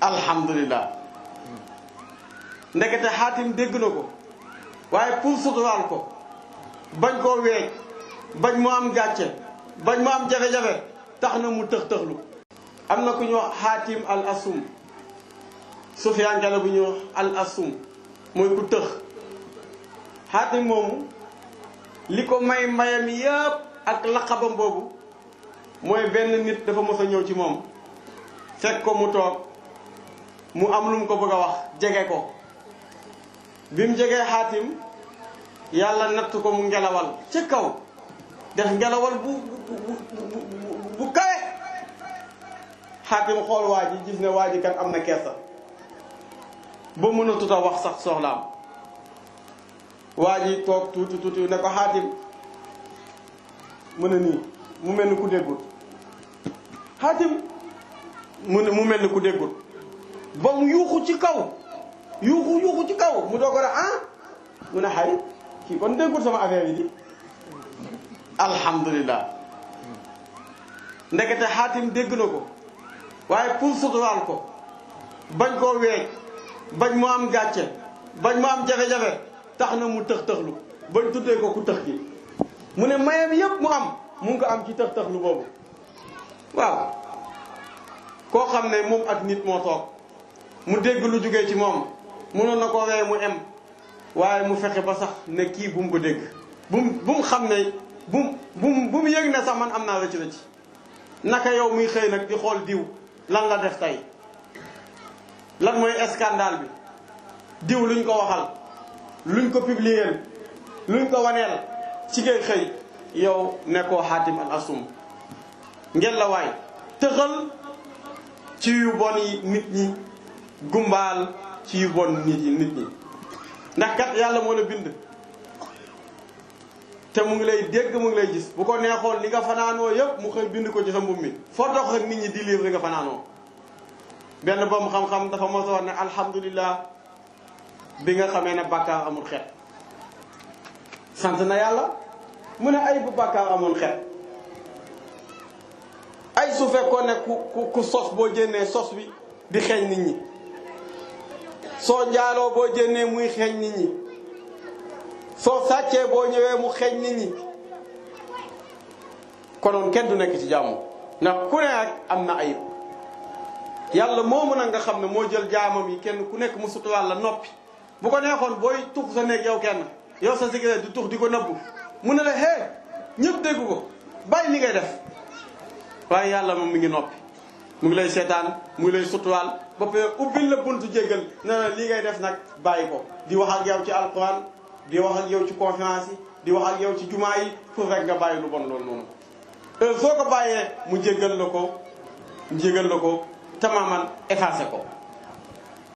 alhamdulillah ndekete xaatim dégg na ko waaye pour suturaal ko bañ koo weej bañ mu am gàcce bañ mu am jafe-jafe tax na mu tëx-tëxlu am na ku ñu wax xaatim al asum sufiyanke la bu ñu wax al asum mooy ku tëx xaatim moomu li ko may mayam yëpp ak laqabam boobu mooy benn nit dafa mos a ñëw ci moom fekk ko mu toog mu am lu mu ko bëgg a wax jege ko bi mu jegee xaatim yàlla natt ko mu ngelawal ci kaw def ngelawal bu kawe xaatim xool waa ji gis ne waa ji kat am na kersa ba mënatut a wax sax soxlaam waa ji toog tuuti ne ko xaatim mu ne nii mu mel ni ku déggut xaatim mu mel ni ku déggut ba mu yuuxu ci kaw yuuxu ci kaw mu doog a mu ne xay kii kon déggut sama affaire yi di alhamdulillah ndekete xaatim dégg na ko waaye pour suturaal ko bañ koo weej bañ mu am gàcce bañ mu am jafe-jafe tax na mu tëx-tëxlu bañ tuddee ko ku tëx gi mu ne mayam yépp mu ngi ko am ci tëx-tëxlu boobu waaw koo xam ne moom ak nit moo toog mu dégg lu jógee ci moom mënoon na ko wee mu em waaye mu fexe ba sax ne kii bu mu ko dégg bu mu xam ne bu mu yëg ne sax man am naa rëcc naka yow muy xëy nag di xool diw lan la def tey lan mooy scandale bi diw luñ ko waxal luñ ko publier luñ ko waneel ci ngay xëy yow nekkoo xaatim al asum ngeen la waay tëxal ci yu bon yi nit ñi gumbaal ci yu bon nit ñi ndax kat yàlla moo la bind te mu ngi lay dégg mu ngi lay gis bu ko neexoon li nga fanaanoo yëpp mu xëy bind ko ci sa mbubb mi foo dox ak nit ñi di livre li nga fanaanoo benn boom xam-xam dafa mos a wax ne alhamdulillah bi nga xamee ne bàkkaar amul xet sant na yàlla mu ne ay bu bàkkaar amul xet ay su fekkoon ne ku sos boo génnee sos bi di xeeñ nit ñi soo njaaloo boo génnee muy xeeñ nit ñi soo sàccee boo ñëwee mu xeeñ nit ñi konoon kenn du nekk ci jàmm ndax ku ne ak am na ayib yàlla moo mën a nga xam ne moo jël jaamam yi kenn ku nekk mu suturaal la noppi bu ko neexoon booy tux sa néeg yow kenn yow sa cigarette di tux di ko nëbbu mu ne la hee ñëpp dégg ko bàyyi li ngay def waaye yàlla moom mi ngi noppi mu ngi lay seetaan mu ngi lay suturaal ba pare ubbil la buntu jéggal ne la li ngay def nag bàyyi ko di wax ak yow ci alquran di wax ak yow ci conférence yi di wax ak yow ci jumaa yi pour rek nga bàyyi lu bon loolu noonu soo ko bàyyee mu jéggal la ko tamaman effacé ko